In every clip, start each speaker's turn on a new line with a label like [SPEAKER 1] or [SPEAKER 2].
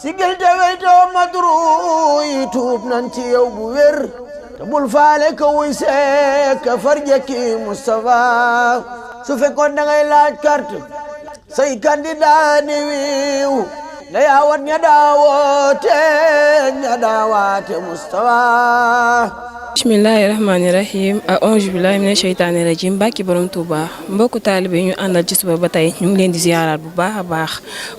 [SPEAKER 1] sigil te weytoo madru yi tuub nan ci yow bu wér te bul faale ka wuy seek ka farjaki Moustapha su fekkoon da ngay laaj carte say candidat ni wiiw na yaawat ña daawoote ña daawaate Moustapha.
[SPEAKER 2] Bismillahirrahmanirrahim a'uuzu billahi mina sheytaani rajim bàkki borom Touba mbokku taalibe yi ñu àndal ci suba ba tey ñu ngi leen di ziaraat bu baax a baax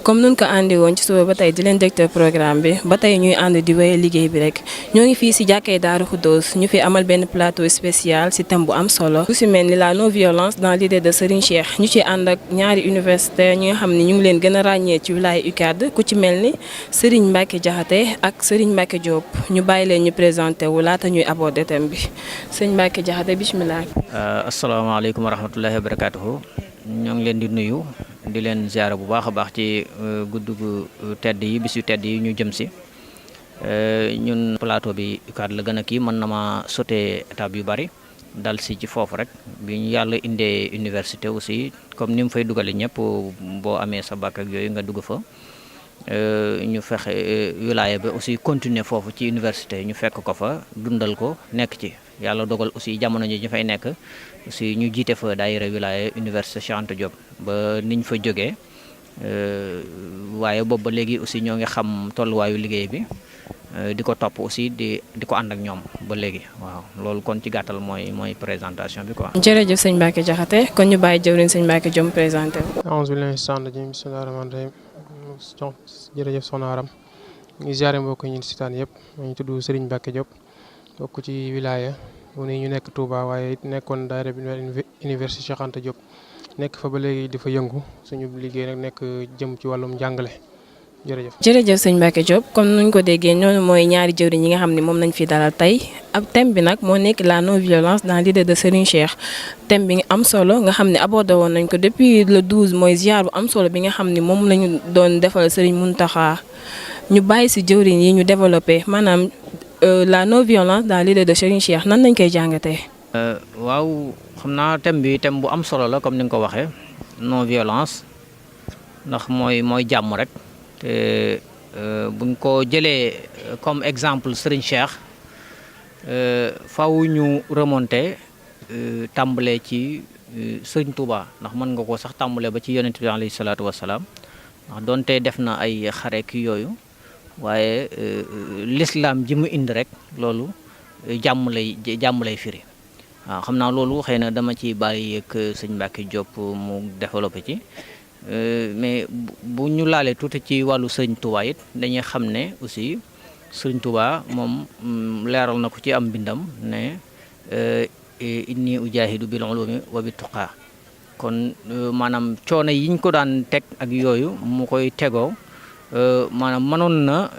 [SPEAKER 2] comme nun ko àndi woon ci suba ba tey di leen dégtal programme bi ba tey ñuy ànd di wéyal liggéey bi rek ñoo ngi fii si jàkkee Daaru Khoudoss ñu fi amal benn plateau spécial si thème bu am solo lu si mel ni la non violence dans l'idée de Serigne Cheikh ñu ci ànd ak ñaari universitaire ñi nga xam ne ñu ngi leen gën a ràññee ci wilaya UCAD ku ci mel ni Serigne Mbacke Diakhaté ak Serigne Mbacke Diop ñu bàyyi leen ñu présenté wu laata ñuy aborder thème bi sëñ Mbacke Diakhaté bisimilah.
[SPEAKER 3] asalaamaaleykum wa rahmatullahi wa barakaatuhu ñoo ngi leen di nuyu di leen ziara bu baax a baax ci guddi gu tedd yi bis yu tedd yi ñu jëm si ñun plateau bi UCAD la gën a kii mën na ma sauté étape yu bari dal si ci foofu rek bi ñu yàlla indee université aussi comme ni mu fay dugale ñëpp boo amee sa bac ak yooyu nga dugg fa. ñu fexe wilaya bi aussi continuer foofu ci université ñu fekk ko fa dundal ko nekk ci yàlla dogal aussi jamono ji ñu fay nekk aussi ñu jiite fa daayira wilaya université Cheikh Anta Diop ba niñ fa jógee waaye boobu ba léegi aussi ñoo ngi xam tolluwaayu liggéey bi di ko topp aussi di ko ànd ak ñoom ba léegi waaw loolu kon ci gàttal mooy présentation bi quoi.
[SPEAKER 2] jërëjëf sëñ Mbacke Diakhaté kon ñu bàyyi jëwriñ sëñ Mbacke Diop présenté wu.
[SPEAKER 4] a'uuzu billaahi mina shaytaani rajiim bismillaahi rahmaani rahiim jërëjëf soxna Aram ñu ziare mbokk ñi sitaan yëpp ñu tudd Serigne Mbacke Diop bokk ci wilaya mu ne ñu nekk Touba waaye it nekkoon daayira bi université Cheikh Anta Diop nekk fa ba léegi di fa yëngu suñu liggéey nag nekk jëm ci wàllum njàngale
[SPEAKER 2] jërëjëf sëñ Mbacke Diop comme nuñ ko déggee noonu mooy ñaari jëwriñ yi nga xam ne moom nañ fi dalal tey ab thème bi nag moo nekk la non violence dans l'idée de Serigne Cheikh thème bi nga am solo nga xam ne abordé woon nañ ko depuis le 12 mooy ziar bu am solo bi nga xam ne moom lañu doon defal Serigne Mountakha ñu bàyyi si jëwriñ yi ñu développé maanaam la non violence dans l'idée de Serigne Cheikh nan lañ koy jàngatee.
[SPEAKER 3] waaw xam naa thème bi thème bu am solo la comme ni nga ko waxee non violence ndax mooy jàmm rek. te buñ ko jëlee comme exemple Serigne Cheikh faw ñu remonter tàmbalee ci Serigne Touba ndax mën nga ko sax tàmbalee ba ci yonent bi alayhi salaatu wasalaam ndax donte def na ay xare ki yooyu waaye l'islam ji mu indi rek loolu jàmm lay firi waaw xam naa loolu xëy na dama ci bàyyi ak sëñ Mbacke Diop mu développé ci. mais bu ñu laalee tuuti ci wàllu Serigne Touba it dañuy xam ne aussi Serigne Touba moom leeral na ko ci am bindam ne inni ujaahidu bil ulumi wa bit tuqaa kon maanaam coono yiñ ko daan teg ak yooyu mu koy tegoo maanaam mënoon na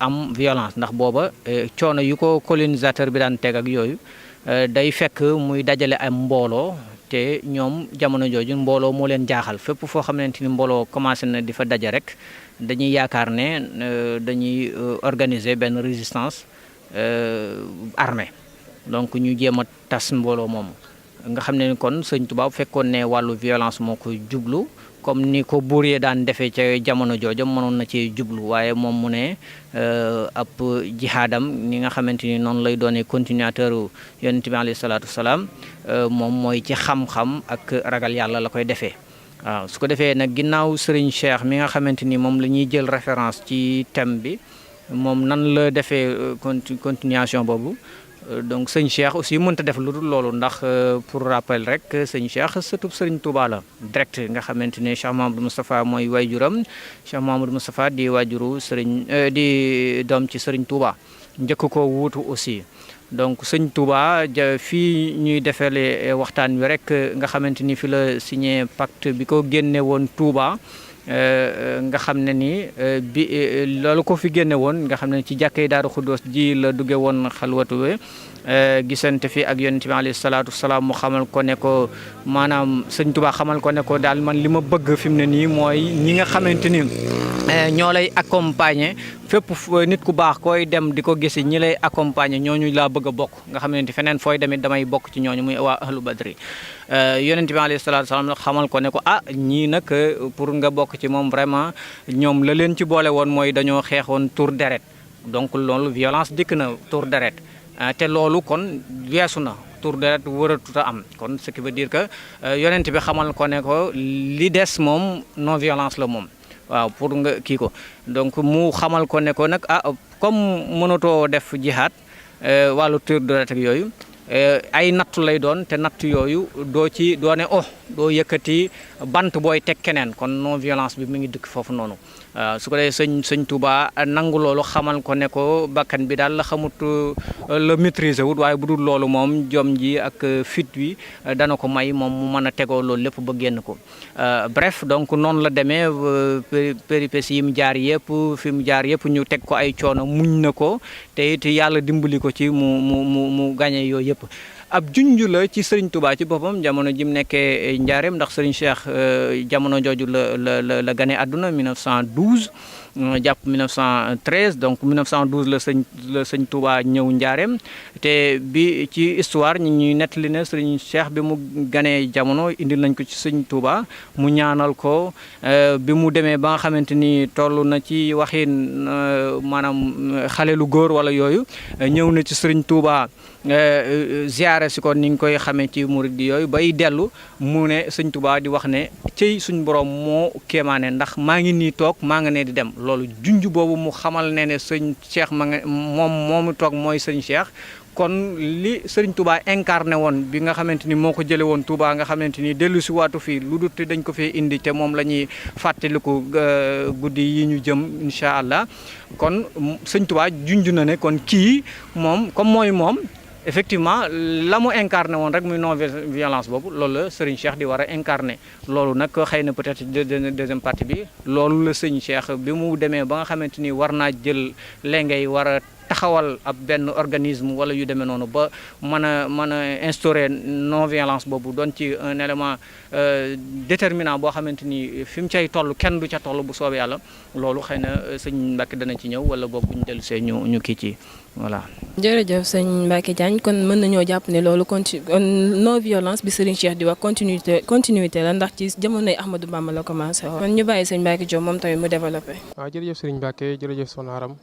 [SPEAKER 3] am violence ndax booba coono yu ko colonisateur bi daan teg ak yooyu day fekk muy dajale am mbooloo te ñoom jamono jooju mbooloo moo leen jaaxal fépp foo xamante ni mbooloo commencé na di fa daje rek dañuy yaakaar ne dañuy organiser benn résistance armée donc ñu jéem a tas mbooloo moomu nga xam ne kon Sëñ Tuubaa bu fekkoon ne wàllu violence moo ko jublu comme ni ko buur yee daan defee ca jamono jooju mënoon na ci jublu waaye moom mu ne ab jihaadam ni nga xamante ni noonu lay doonee continuateur yonent bi alayhi salaatu wasalaam moom mooy ci xam-xam ak ragal yàlla la koy defee waaw su ko defee nag ginnaaw Serigne Cheikh mi nga xamante ni moom la ñuy jël référence ci thème bi moom nan la defee continuation boobu donc sëñ Cheikh aussi mënta def lu dul loolu ndax pour rappel rek sëñ Cheikh sëtub Serigne Touba la direct nga xamante ne Cheikh Mahamadou Moustapha mooy waajuram Cheikh Mahamadou Moustapha di waajuru Serigne di doom ci Serigne Touba njëkk ko wuutu aussi donc sëñ Touba fii ñuy defale waxtaan wi rek nga xamante ni fi la signé pacte bi ko génne woon Touba nga xam ne ni bi loolu ko fi génne woon nga xam ne ci jàkkee Daaru Khoudoss ji la dugge woon xalwatu we gisante fi ak yonent bi alayhi salaatu wasalaam mu xamal ko ne ko maanaam sëñ Touba xamal ko ne ko daal man li ma bëgg fi mu ne nii mooy ñi nga xamante ni ñoo lay accompagner fépp nit ku baax koy dem di ko gisi ñi lay accompagner ñooñu laa bëgg a bokk nga xam ne feneen fooy demit damay bokk ci ñooñu muy waa ahlu badri yonent bi alayhi salaatu salaam xamal ko ne ko ñii nag pour nga bokk ci moom vraiment ñoom la leen ci boole woon mooy dañoo xeexoon tour deret donc loolu violence dikk na tour deret te loolu kon weesu na tour deret wëratut a am kon ce qui veut dire que yonent bi xamal ko ne ko li des moom non violence la moom waaw pour nga kii ko donc mu xamal ko ne ko nag comme mënatoo def jihaad wàllu tour deret ak yooyu ay nattu lay doon te nattu yooyu doo ne doo yëkkati bant booy teg keneen kon non violence bi mi ngi dëkk foofu noonu su ko defee sëñ Touba nangu loolu xamal ko ne ko bakkan bi daal la xamut la maîtriser wut waaye bu dul loolu moom jom ji ak fit wi dana ko may moom mu mën a tegoo loolu lépp ba génn ko bref donc noonu la demee péripéties yi mu jaar yëpp fi mu jaar yëpp ñu teg ko ay coono muñ na ko te it yàlla dimbali ko ci mu gagné yooyu yëpp ab junj la ci Serigne Touba ci boppam jamono ji mu nekkee njaareem ndax Serigne Cheikh jamono jooju la gane àdduna 1912 jàpp 1913 donc 1912 la sëñ Touba ñëw njaareem te bi ci histoire ñuy nettali ne Serigne Cheikh bi mu ganee jamono indil nañ ko ci sëñ Touba mu ñaanal ko bi mu demee ba nga xamante ni toll na ci waxin maanaam xale lu góor wala yooyu ñëw na ci Serigne Touba ziyaare si ko ni nga koy xamee ci murid yooyu bay dellu mu ne sëñ Touba di wax ne cey suñ borom moo kéemaane ndax maa ngi nii toog maa nga ne di dem loolu junj boobu mu xamal ne sëñ Cheikh moomu toog mooy sëñ Cheikh kon li Serigne Touba incarné woon bi nga xamante ni moo ko jële woon Touba nga xamante ni dellu si waatu fii lu dut dañ ko fee indi te moom la ñuy fàttaliku guddi yi ñu jëm incha allah kon sëñ Touba junj na ne kon kii moom comme mooy moom effectivement la mu incarné woon rek muy non violence boobu loolu la Serigne Cheikh di war a incarné loolu nag xëy na peut-être deuxième partie bi loolu la sëñ Cheikh bi mu demee ba nga xamante ni war naa jël léngay war a taxawal ab benn organisme wala yu demee noonu ba mën a instaurer non violence boobu doon ci un élément déterminant boo xamante ni fi mu cay toll kenn du ca toll bu soobee yàlla loolu xëy na sëñ Mbacke dana ci ñëw wala boog bu ñu dellu see ñu kii ci voilà.
[SPEAKER 2] jërëjëf sëñ Mbacke Diagne kon mën nañoo jàpp ne loolu non violence bi Serigne Cheikh di wax continuité la ndax ci jamonoy Ahmadou Bamba la commencé woon. kon ñu bàyyi sëñ Mbacke Diop moom tamit mu développé.
[SPEAKER 4] waaw jërëjëf Serigne Mbacke jërëjëf Soxna Aram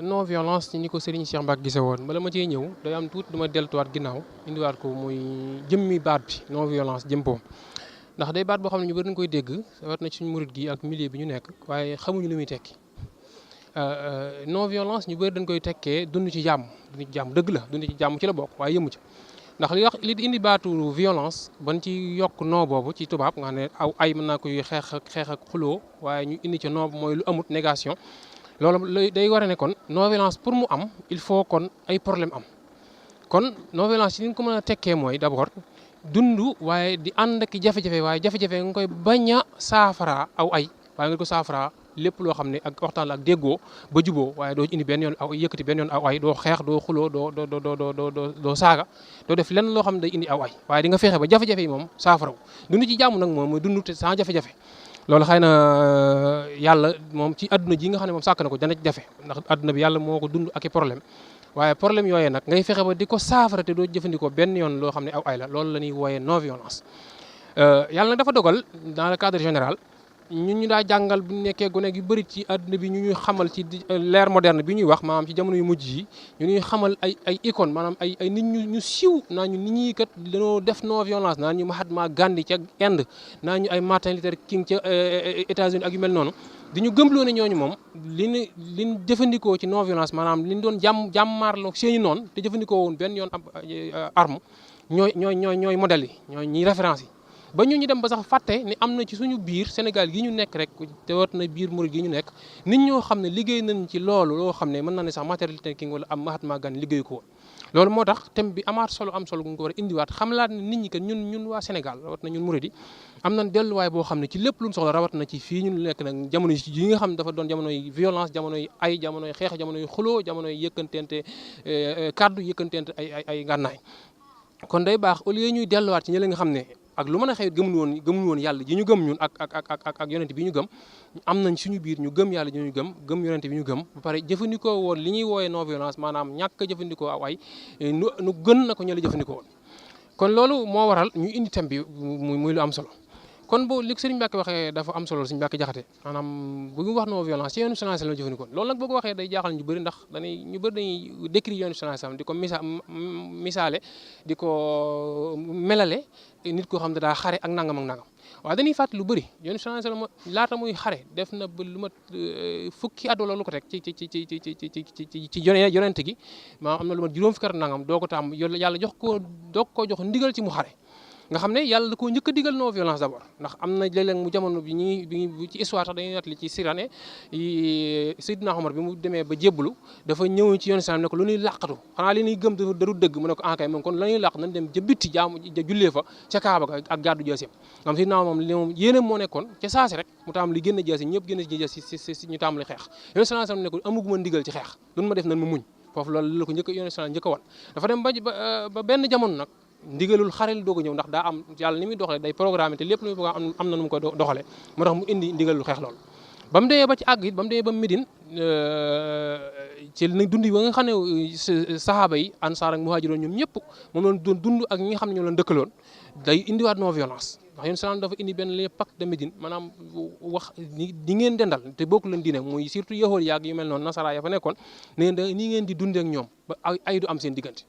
[SPEAKER 4] non violence ni ko Serigne Cheikh Mbacke gisee woon bala ma cee ñëw day am tuuti dama deltuwaat ginnaaw indiwaat ko muy jëmmi baat bi non violence jëmpoom ndax day baat boo xam ne ñu bëri nañu koy dégg wat na ci suñu murid gi ak milieu bi ñu nekk waaye xamuñu lu muy tekki non violence ñu bëri dañ koy tekkee dund ci jàmm dëgg la dund ci jàmm ci la bokk waaye yëmu ci ndax li indi baatu violence ban ci yokk noo boobu ci tubaab nga xam ne ay mën naa koy xeex ak xuloo waaye ñu indi ci noo mooy lu amut négation loolu day war a ne kon non violence pour mu am il faut kon ay problème am kon non violence ci li ñu ko mën a tekkee mooy d'abord dund waaye di ànd ak jafe-jafe waaye jafe-jafe nga koy bañ a saafara aw ay waaye nga ko saafara lépp loo xam ne ak waxtaan la ak déggoo ba juboo waaye doo indi benn yoon aw yëkkati benn yoon aw ay doo xeex doo xuloo doo saaga doo def lenn loo xam ne day indi aw ay waaye di nga fexe ba jafe-jafe yi moom saafaraw dund ci jàmm nag moom mooy dund te sans jafe-jafe loolu xëy na yàlla moom ci adduna ji nga xam ne moom sàkk na ko dana ci jafe ndax adduna bi yàlla moo ko dund ak i problème waaye problème yooyee nag ngay fexe ba di ko saafara te doo jëfandikoo benn yoon loo xam ne aw ay la loolu la ñuy wooyee non violence yàlla nag dafa dogal dans le cadre général ñun ñu daa jàngal bu nekkee gone gi bëri ci àdduna bi ñu ñuy xamal ci l'ère moderne bi ñuy wax maanaam ci jamono yu mujj yi ñu ñuy xamal ay icône maanaam ay nit ñu siiw naa ñu nit ñi kat dañoo def non violence naa ñu Mahatma Gandhi ca Inde naa ñu ay Martin Luther King ca États-Unis ak yu mel noonu di ñu gëmloo ne ñooñu moom liñ jëfandikoo ci non violence maanaam liñ doon jàmmaarloo seeni noonu te jëfandikoo woon benn yoon arme ñooy modèle yi ñooy référence yi ba ñu dem ba sax fàtte ni am na ci suñu biir Sénégal gi ñu nekk rek te wat na biir murid gi ñu nekk nit ñoo xam ne liggéey nañ ci loolu loo xam ne mën naa ne sax Martin Luther King wala am Mahatma Gandhi liggéey ko woon loolu moo tax thème bi amaat solo am solo gu nga ko war a indiwaat xamlaat ne nit ñi que ñun waa Sénégal rawat na ñun murid yi am nañ delluwaay boo xam ne ci lépp luñ soxla rawat na ci fii ñun nekk nag jamono yi nga xam ne dafa doon jamonoy violence jamonoy ay jamonoy xeex jamonoy xuloo jamonoy yëkkanteente kaddu yëkkanteente ay ngànnaay kon day baax au lieu ñuy delluwaat ci ñi nga xam ne ak lu mën a xew gëmuñu woon yàlla ji ñu gëm ñun ak yonent bi ñu gëm am nañ suñu biir ñu gëm yàlla ji ñu gëm yonent bi ñu gëm ba pare jëfandikoo woon li ñuy wooyee non violence maanaam ñàkk a jëfandikoo aw ay nu gën na ko ñu la jëfandikoo woon kon loolu moo waral ñu indi thème bi muy lu am solo kon bu li Serigne Mbacke waxee dafa am solo Serigne Mbacke Jaxate maanaam bu ñu wax non violence ci yoonu sallallahu alayhi wasallam la jëfandikoo loolu nag boo ko waxee day jaaxal ñu bëri ndax ñu bëri dañuy décrire yoonu sallallahu alayhi wasallam di ko misaale di ko melale nit koo xam ne daa xare ak nangam waaye dañuy fàttali lu bëri yoonu sallallahu alayhi wasallam laata muy xare def na ba lu mat fukki at wala lu ko teg ci yonent gi maa am na lu mat juróom fukki at nangam doo ko tàmm yàlla jox ndigal ci mu xare nga xam ne yàlla da koo njëkk a digal non violence d'abord ndax am na léeg-léeg mu jamono bi ci histoire sax dañuy nettali ci Sirane Seydina Omar bi mu demee ba jébbalu dafa ñëw ci yoonu sallam ne ko lu ñuy làqatu xanaa li ñuy gëm daru dëgg mu ne ko ankay moom kon la ñuy làq nañ dem ca bitti jullee fa ca Kaaba ga ak gàddu jaasim nga xam Seydina moom yéenam moo nekkoon ca saasi rek mu taam li génn jaasi ñëpp génn jaasi ñu taam li xeex yoonu sallam ne ko amuguma ndigal ci xeex lu ma def nan ma muñ foofu loolu la ko yoonu sallam njëkk a wan dafa dem ba benn jamono nag ndigalul xarel doog a ñëw ndax daa am yàlla ni muy doxalee day programme te lépp lu muy bëgg am na nu mu koy doxalee moo tax mu indi ndigalul xeex loolu ba mu demee ba ci àgg it ba mu demee ba Médine ci dund yi ba nga xam ne saxaaba yi ansaar ak muhaajiroon ñoom ñëpp moom lañ doon dund ak ñi nga xam ne ñoo leen dëkkaloon day indiwaat non violence ndax yéen salaam dafa indi benn les pacte de Médine maanaam wax ni ngeen dendal te bokku leen diine muy surtout yahood yaag yu mel noonu nasara ya fa nekkoon ne nii ngeen di dundee ak ñoom ba ay du am seen diggante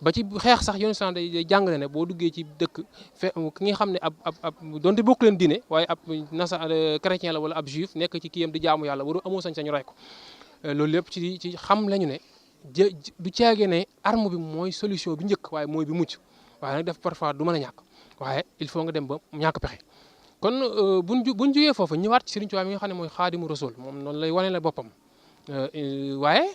[SPEAKER 4] ba ci xeex sax yoonu sallam day jàngale ne boo duggee ci dëkk ki nga xam ne ab donte bokk leen diine waaye ab chrétien la wala ab juif nekk ci kiyam di jaamu yàlla waru amoo sañ-sañu rey ko loolu lépp ci xam lañu ne du caagee ne arme bi mooy solution bi njëkk waaye mooy bi mucc waaye nag def parfois du mën a ñàkk waaye il faut nga dem ba ñàkk pexe kon buñ jugee foofu ñëwaat ci Serigne Touba mi nga xam ne mooy xaadimu rasul moom noonu lay wane la boppam waaye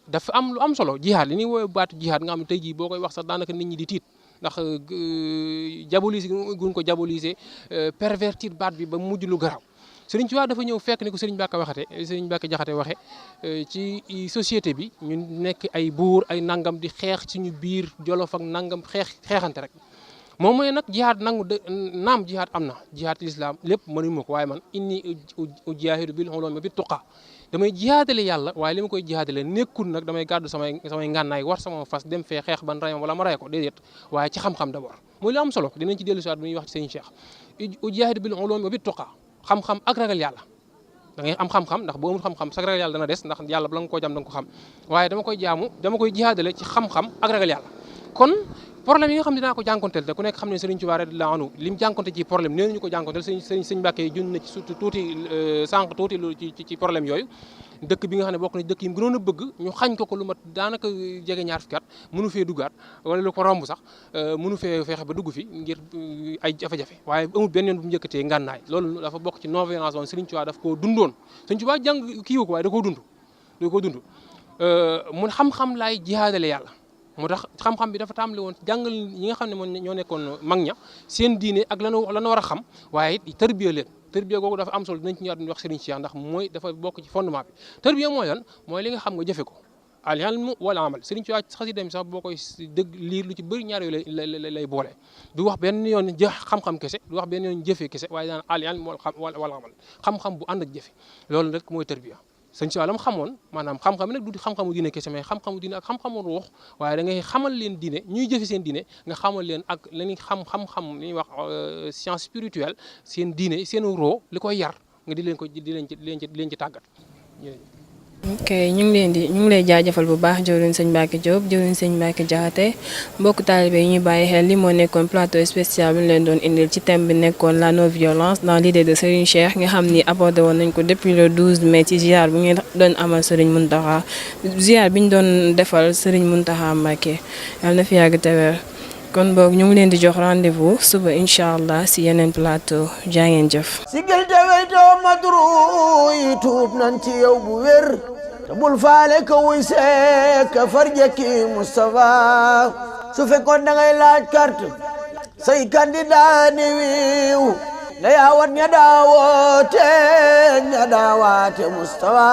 [SPEAKER 4] dafa am lu am solo jihaad li ñuy woowee baatu jihaad nga xam ne tey jii boo koy wax sax daanaka nit ñi di tiit ndax diaboliser guñ ko diaboliser pervertir baat bi ba mujj lu garaaw Serigne Touba dafa ñëw fekk ni ko Serigne Mbacke Jaxate waxe ci société bi ñu nekk ay buur ay nangam di xeex ci ñu biir jolof ak nangam xeexante rek moom mooy nag jihaad naam jihaad am na jihaad l'islam lépp mënuñu ma ko waaye man inni ujaahidu bil ulumi bit tuqa damay jihaadale yàlla waaye li ma koy jihaadale nekkul nag damay gàddu samay ngànnaay war sama fas dem fee xeex ban rayam wala ma ray ko déedéet waaye ci xam-xam d'abord muy lu am solo dinañ ci dellu si waat bu ñuy wax ci Serigne Cheikh ujaahidu bil ulumi bit tuqa xam-xam ak ragal yàlla da ngay am xam-xam ndax boo amul xam-xam sax ragal yàlla dana des ndax yàlla bala nga koo jam da nga ko xam waaye dama koy jihaadale ci xam-xam ak ragal yàlla kon problème yi nga xam ne dinaa ko jànkonteel te ku nekk xam ne Serigne Touba radiyallahu anhu li mu jànkonte ci problème nee nañu ko jànkonteel sëñ Mbàkke yi jun na ci surtout tuuti sànq tuuti lu ci problème yooyu dëkk bi nga xam ne bokk na dëkk yi mu gënoon a bëgg ñu xañ ko lu mat daanaka jege ñaar fukki at mënu fee duggaat wala lu ko romb sax mënu fee feexe ba dugg fi ngir ay jafe-jafe waaye amul benn yoon bu mu njëkkatee ngànnaay loolu dafa bokk ci non violence woon Serigne Touba daf koo dundoon Serigne Touba jàng kii ko waaye da koo dund mun xam-xam laay jihaadale yàlla moo tax xam-xam bi dafa tàmbali woon jàngal ñi nga xam ne moom ñoo nekkoon mag ña seen diine ak lanu war a xam waaye it tërbiya leen tërbiya googu dafa am solo dinañ ci ñëwaat ñu wax Serigne Cheikh ndax mooy dafa bokk ci fondement bi tërbiya mooy lan mooy li nga xam nga jëfe ko al ilmu wal amal Serigne Cheikh xasida mi sax boo koy dëgg liir lu ci bëri ñaar yooyu lay boole du wax benn yoon xam-xam kese du wax benn yoon jëfe kese waaye daan al ilmu wal amal xam-xam bu ànd ak jëfe loolu rek mooy tërbiya sëñ si wàllam xamoon maanaam xam-xam nag du xam-xamu diine kese mais xam-xamu diine ak xam-xamu ruux waaye da ngay xamal leen diine ñuy jëfe seen diine nga xamal leen ak la ñuy xam-xam li ñuy wax science spirituelle seen diine seen ruux li koy yar nga di leen ci tàggat.
[SPEAKER 2] ok ñu ngi lay jaajëfal bu baax jëwriñ sëñ Mbacke Diop jëwriñ sëñ Mbacke Jaxate mbokk taalibe yi ñuy bàyyi xel li moo nekkoon plateau spécial bi ñu leen doon indil ci thème bi nekkoon la non violence dans l'idée de Serigne Cheikh nga xam ni abordé woon nañ ko depuis le 12 mai ci ziar bu ngeen doon amal Serigne Mountakha ziar bi ñu doon defal Serigne Mountakha Mbacke yàlla na fi yàgg te wér kon boog ñu ngi leen di jox rendez-vous suba incha allah si yeneen plateau jaa ngeen jëf.
[SPEAKER 1] sigil te weytoo madru yi tuub nañ ci yow bu wér te bul faale ka wuy seek ka farjaki Moustapha su fekkoon da ngay laaj carte say candidat ni wiiw na yaawat ña daawoote Moustapha